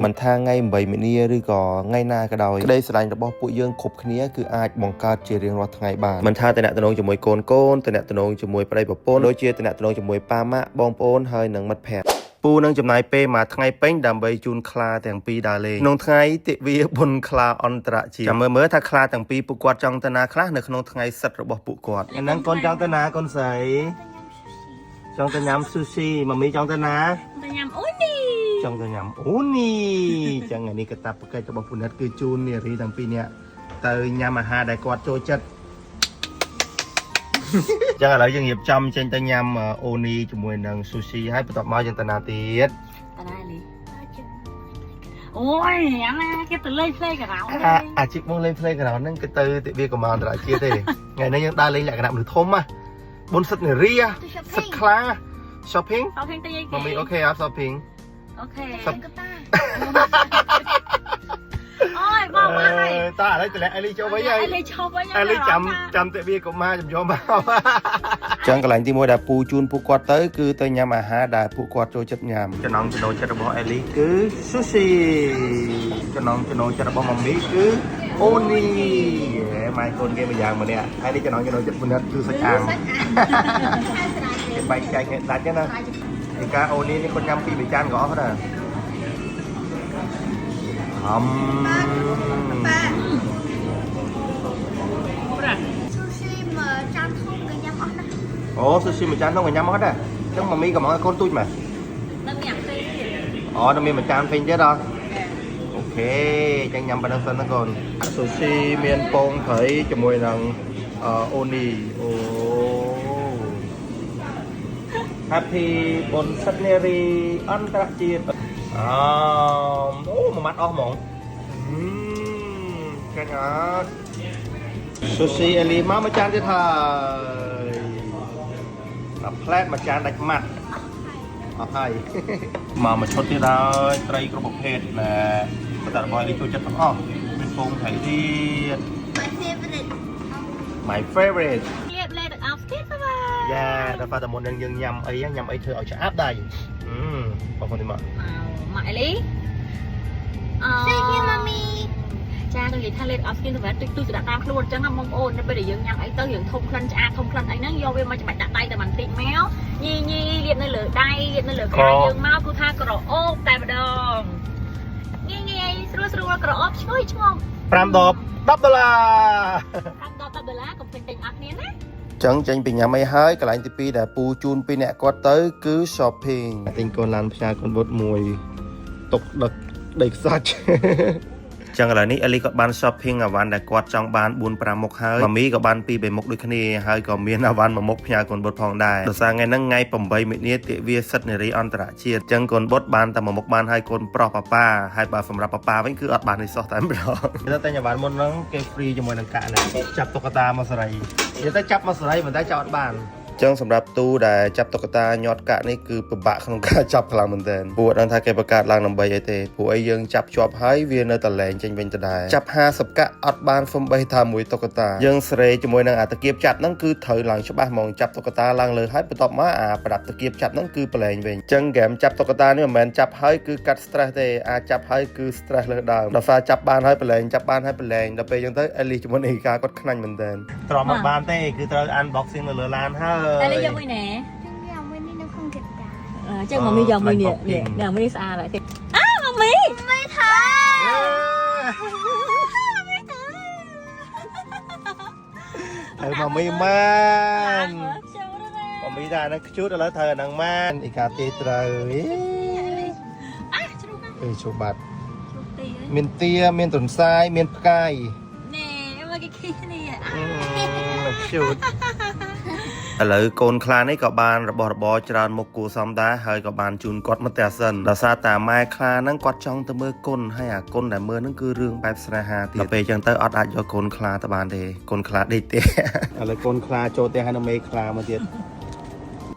មិនថាថ្ងៃ8មីនាឬក៏ថ្ងៃណាក៏ដោយក្តីស្រឡាញ់របស់ពួកយើងគ្រប់គ្នាគឺអាចបង្កើតជារៀងរាល់ថ្ងៃបានមិនថាតំណតំណងជាមួយកូនកូនតំណតំណងជាមួយប្តីប្រពន្ធដូចជាតំណតំណងជាមួយប៉ាម៉ាក់បងប្អូនហើយនិងមិត្តភ័ក្តិពូនឹងចំណាយពេលមួយថ្ងៃពេញដើម្បីជូនខ្លាទាំងពីរដើរលេងក្នុងថ្ងៃទិវាបុណ្យខ្លាអន្តរជាតិចាំមើលមើលថាខ្លាទាំងពីរពួកគាត់ចង់ទៅណាខ្លះនៅក្នុងថ្ងៃសិទ្ធរបស់ពួកគាត់អាហ្នឹងកូនចង់ទៅណាកូនស្រីចង់ទៅញ៉ាំស៊ូស៊ីម៉ាមីចង់ទៅណា ទៅញ៉ាំអូនី ចង់ទៅញ៉ាំអូនីចឹងថ្ងៃនេះកតាបកិច្ចរបស់ពូនិតគឺជូននារីទាំងពីរនាក់ទៅញ៉ាំអាហារដែលគាត់ចូលចិត្តចឹងឥឡូវយើងរៀបចំចេញទៅញ៉ាំអូនីជាមួយនឹងស៊ូស៊ីហើយបន្ទាប់មកយើងទៅណាទៀត តាណាលីអូយញ៉ាំណាគេទៅលេង playground អាអាជីពមកលេង playground ហ្នឹងគឺទៅទិវាកម្មាអន្តរជាតិទេថ្ងៃនេះយើងដើរលេងលក្ខណៈមនុស្សធំណាបុណ្យសិទ្ធិនារីសិទ្ធិខ្លា shopping អូខេទៅយីគេ ម៉ាមី OK អត់ shopping OK ស កតា អូយបងមកហើយ តើឥឡូវតម្លាក់អេលីចូលវិញហើយ អេលីឈប់វិញ អេលីចាំចាំទិវាកុមារចាំយកមកចឹងកន្លែងទីមួយដែលពូជូនពួកគាត់ទៅគឺទៅញ៉ាំអាហារដែលពួកគាត់ចូលចិត្តញ៉ាំចំណងចំណូលចិត្តរបស់អេលីគឺ sushi ចំណងចំណូលចិត្តរបស់ម៉ាមីគឺអូនីម៉ែកូនគេមួយយ៉ាងម្នាក់ហើយនេះចំណងចំណូលចិត្តពុនិតគឺសាច់អាំងគេបែកចែកគ្នាដាច់ណាឯការអូនីនេះគាត់ញ៉ាំពីរបីចានក៏អស់ដែរហឹម ប៉ា ប្រាក់ ស៊ូស៊ីមួយចានធំក៏ញ៉ាំអស់ណាស់ អូស៊ូស៊ីមួយចានធំក៏ញ៉ាំអស់ដែរអញ្ចឹងម៉ាមីក៏មកឲ្យកូនទូចមែន នៅមានផ្សេងទៀត អូនៅមានមួយចានផ្សេងទៀតហ៎ OK អញ្ចឹងញ៉ាំប៉ុណ្្នឹងសិនណាកូនស៊ូស៊ីមានពងត្រីជាមួយនឹងអូនីអូ Happy បុណ្យសិទ្ធិនារីអន្តរជាតិអអូមួយម៉ាត់អស់ហ្មងឆ្ងាញ់អត់ស៊ូស៊ីអេលីមកមួយចានទៀតហើយដល់ផ្លែតមួយចានដាច់ម៉ាត់អស់ហើយមកមួយឈុតទៀតហើយត្រីគ្រប់ប្រភេទណែតែរបស់អេលីចូលចិត្តទាំងអស់មានពងត្រីទៀត My favorite My favorite លៀបលេទាំងអស់ទៀតបាយ យ៉ាដល់តែមុននឹងយើងញ៉ាំអីញ៉ាំអីធ្វើឲ្យឆ្អាបដៃបងប្អូននេះមក ម៉ាក់អេលីអូ Thank you mommy ចាខ្ញុំនិយាយថាលេតអស់ស្គីនសម្រាប់ទុយទុយស្ដាក់តាមខ្លួនអញ្ចឹងណាបងប្អូននៅពេលដែលយើងញ៉ាំអីទៅយើងធំក្លិនឆ្អាតធំក្លិនអីហ្នឹងយកវាមកច្បាច់ដាក់ដៃតែបន្តិចមកញីញីលាបនៅលើដៃលាបនៅលើកាយយើងមកគឺថាក្រអូបតែម្ដងងាយងាយស្រួលស្រួលក្រអូបឈ្ងុយឈ្ងុំ 5ដប10ដុល្លារ 5ដប10ដុល្លារកុំភ្លេចទិញអស់គ្នាណា ចឹងចេញពីញ៉ាំអីហើយកន្លែងទី2ដែលពូជូនពីអ្នកគាត់ទៅគឺ shopping ទិញកូនឡានផ្ញើកូនបុតមួយទុកដឹកដីខ្សាច់ចឹងឥឡូវនេះអេលីក៏បាន shopping អវ៉ាន់ដែលគាត់ចង់បាន4 5មុខហើយម៉ាមីក៏បាន2 3មុខដូចគ្នាហើយក៏មានអវ៉ាន់មួយមុខផ្ញើកូនបុតផងដែរដោយសារថ្ងៃហ្នឹងថ្ងៃ8មិនិនាទិវាសិទ្ធិនារីអន្តរជាតិចឹងកូនបុតបានតែមួយមុខបានហើយកូនប្រុសប៉ាប៉ាហើយបើសម្រាប់ប៉ាប៉ាវិញគឺអត់បានទេសោះតែម្ដងតែញ៉ាំបានមុនហ្នឹងគេ free ជាមួយនឹងកាក់ណាចាប់តុក្កតាមកសេរីនិយាយទៅចាប់មកសេរីមិនតែចាប់អត់បាន ចឹងសម្រាប់ទូដែលចាប់តុក្កតាញាត់កាក់នេះគឺពិបាកក្នុងការចាប់ខ្លាំងមែនទែនពួកអត់ដឹងថាគេបង្កើតឡើងដើម្បីអីទេពួកអីយើងចាប់ជាប់ហើយវានៅតែលែងចេញវិញដដែលចាប់50កាក់អត់បានសំបីថាមួយតុក្កតាយើងស្រេជាមួយនឹងអាតាគៀបចាប់ហ្នឹងគឺត្រូវឡើងច្បាស់ហ្មងចាប់តុក្កតាឡើងលើហើយបន្ទាប់មកអាប្រដាប់តាគៀបចាប់ហ្នឹងគឺប្រឡែងវិញចឹងហ្គេមចាប់តុក្កតានេះមិនមែនចាប់ហើយគឺកាត់ stress ទេអាចចាប់ហើយគឺ stress លើដើមដល់សារចាប់បានហើយប្រឡែងចាប់បានហើយប្រឡែងដល់ពេលចឹងទៅអេលីជាមួយនឹងអ៊ីកាគាត់ខ្នាញ់មែនទែនទ្រាំអត់បានទេគឺត្រូវ unboxing នៅលើឡានហើយ អេលីយកមួយណា ចឹងយកមួយនេះនៅក្នុងកតា ចឹងម៉ាមីយកមួយនេះនេះនេះមួយនេះស្អាតហើយអើម៉ាមី មិនថា ត្រូវមកមីមែន ចូលទៅ មកមីថាអាហ្នឹងខ្ជូតឥឡូវត្រូវអាហ្នឹងមែនអ៊ីកាទេត្រូវអេ អាជ្រូក អេជូបាត់ ជ្រូកទីហើយ មានទាមានទន្សាយមានផ្កាយ ណែមកគេខីគ្នា អឺខ្ជូតឥឡូវកូនខ្លានេះក៏បានរបស់របរច្រើនមុខគួរសមដែរហើយក៏បានជូនគាត់មកផ្ទះសិនដោយសារតាម៉ែខ្លាហ្នឹងគាត់ចង់ទៅមើលគុណហើយអាគុណដែលមើលហ្នឹងគឺរឿងបែបស្នេហាទៀតដល់ពេលអញ្ចឹងទៅអត់អាចយកកូនខ្លាទៅបានទេកូនខ្លាដេកទេឥឡូវកូនខ្លាចូលផ្ទះហើយនៅមេខ្លាមកទៀត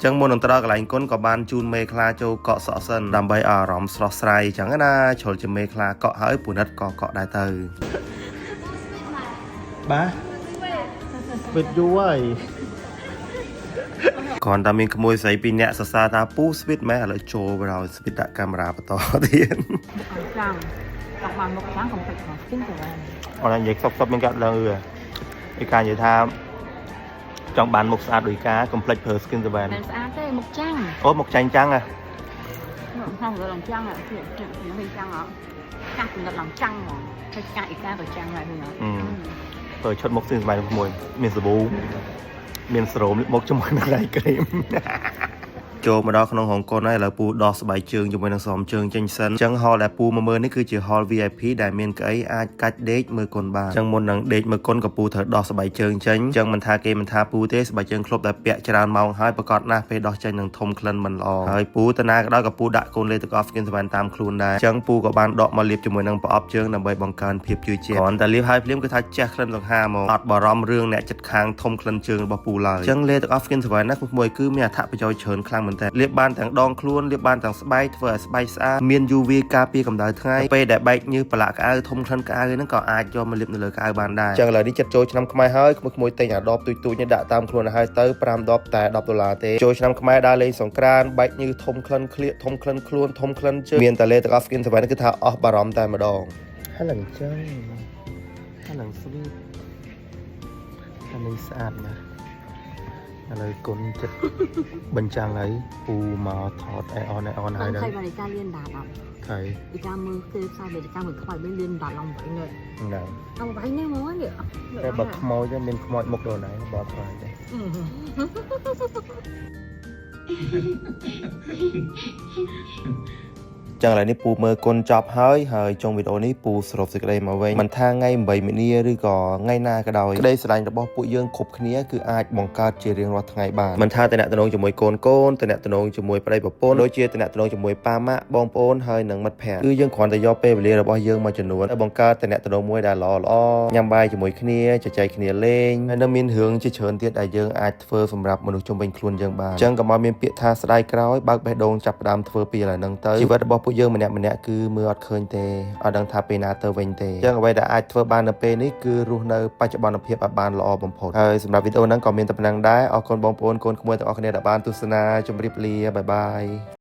ចឹងមុននឹងទៅដល់កន្លែងគុណក៏បានជូនមេខ្លាចូលកក់សក់សិនដើម្បីឲ្យអារម្មណ៍ស្រស់ស្រាយចឹងណាជ្រុលជាមេខ្លាកក់ហើយពូនិតក៏កក់ដែរទៅបាទស្វិតយូរហើយ គ្រាន់តែមានក្មួយស្រីពីរនាក់សរសើរថាពូ sweet មែនឥឡូវចូលទៅដល់ sweet ដាក់កាមេរ៉ាបន្តទៀត ចាំចង់បានមុខចាំកុំភ្លេចផង skin ទៅបាន អរនិយាយសុបសុបមានកាត់ឡើងអឺឯការនិយាយថាចង់បានមុខស្អាតដូចការកុំភ្លេចប្រើ skin 7 មិនស្អាតទេមុខចាំង អូមុខចាញ់ចាំងហ៎ ខាងលើឡើងចាំងនេះនេះចាំងអត់កាស់ចំណិតឡើងចាំងហ្មងហើយកាអ៊ីកាក៏ចាំងដែរហ្នឹង ប្រើឈុតមុខ skin 7មួយមានសាប៊ូមានសេរ៉ូមលាបមុខជាមួយនឹង night cream ចូលមកដល់ក្នុងហងកុនហើយឥឡូវពូដោះស្បែកជើងជាមួយនឹងស្រោមជើងចេញសិនអញ្ចឹងហលដែលពូមកមើលនេះគឺជាហល VIP ដែលមានកៅអីអាចកាច់ដេកមើលកុនបានអញ្ចឹងមុននឹងដេកមើលកុនក៏ពូត្រូវដោះស្បែកជើងចេញអញ្ចឹងមិនថាគេមិនថាពូទេស្បែកជើងក្លុបដែលពាក់ច្រើនម៉ោងហើយប្រកាសណាស់ពេលដោះចេញនឹងធំក្លិនមិនល្អហើយពូតាណាក៏ដោយក៏ពូដាក់កូនលេទឹកអស់ skin 7តាមខ្លួនដែរអញ្ចឹងពូក៏បានដកមកលាបជាមួយនឹងប្រអប់ជើងដើម្បីបង្កើនភាពជឿជាក់គ្រាន់តែលាបហើយភ្លាមគឺថាជះក្លិនសង្ហាហ្មងអត់បារម្ភរឿងអ្នកចិត្តខាងធំក្លិនជើងរបស់ពូឡើយអញ្ចឹងលេទឹកអស់ skin 7ណាក្មួយគឺមានអត្ថប្រយោជន៍ច្រើនខ្លាំងមែនតើលាបបានទាំងដងខ្លួនលាបបានទាំងស្បែកធ្វើឲ្យស្បែកស្អាតមាន UV ការពារកម្ដៅថ្ងៃពេលដែលបែកញើសប្រឡាក់ក្អៅធំក្លិនក្អៅហ្នឹងក៏អាចយកមកលាបនៅលើក្អៅបានដែរអញ្ចឹងឥឡូវនេះចិត្តចូលឆ្នាំខ្មែរហើយក្មួយៗទិញអាដបទូចទូចនេះដាក់តាមខ្លួនឲ្យហើយទៅ5ដបតែ10ដុល្លារទេចូលឆ្នាំខ្មែរដើរលេងសង្ក្រានបែកញើសធំក្លិនក្លៀកធំក្លិនខ្លួនធំក្លិនជើងមានតែលេទឹកអស់ skin 7គឺថាអស់បារម្ភតែម្ដងហើយឡើងចឹងហើយឡើង sweet អានេះស្អាតណាស់ឥឡូវគុណចិត្តបញ្ចាំងហើយពូមកថតអែអនអែអនហើយ ដឹង ដល់ ឃើញបានឯកាលៀនដាតអត់ ថៃ ឯកាមើលគេផ្សាយបែបកាមើលខ្មោចវិញលៀនដាតឡើងវិញនេះ ហ្នឹង ឡើងវិញនេះហ្មងនេះ តែបើខ្មោចទៅមានខ្មោចមុខដល់ណាបើខ្លាចទេ ចឹងឥឡូវនេះពូមើលគុណចប់ហើយហើយចុងវីដេអូនេះពូសរុបសេចក្តីមកវិញមិនថាថ្ងៃ8មីនាឬក៏ថ្ងៃណាក៏ដោយក្តីស្រឡាញ់របស់ពួកយើងគ្រប់គ្នាគឺអាចបង្កើតជារៀងរាល់ថ្ងៃបានមិនថាតំណតំណងជាមួយកូនកូនតំណតំណងជាមួយប្តីប្រពន្ធដូចជាតំណតំណងជាមួយប៉ាម៉ាក់បងប្អូនហើយនិងមិត្តភ័ក្តិគឺយើងគ្រាន់តែយកពេលវេលារបស់យើងមួយចំនួនទៅបង្កើតតំណតំណងមួយដែលល្អល្អញ៉ាំបាយជាមួយគ្នាជជែកគ្នាលេងហើយនៅមានរឿងជាច្រើនទៀតដែលយើងអាចធ្វើសម្រាប់មនុស្សជុំវិញខ្លួនយើងបានអញ្ចឹងកុំឲ្យមានពាក្យថាស្ដាយក្រោយបើកបេះដូងចាប់ផ្ដើមធ្វើពីឥឡូវហ្នឹងទៅជីវិតរបស់ពួកយើងម្នាក់ម្នាក់គឺមើលអត់ឃើញទេអត់ដឹងថាពេលណាទៅវិញទេអញ្ចឹងអ្វីដែលអាចធ្វើបាននៅពេលនេះគឺរស់នៅបច្ចុប្បន្នភាពឲ្យបានល្អបំផុតហើយសម្រាប់វីដេអូហ្នឹងក៏មានតែប៉ុណ្ណឹងដែរអរគុណបងប្អូនកូនក្មួយទាំងអស់គ្នាដែលបានទស្សនាជម្រាបលា bye bye.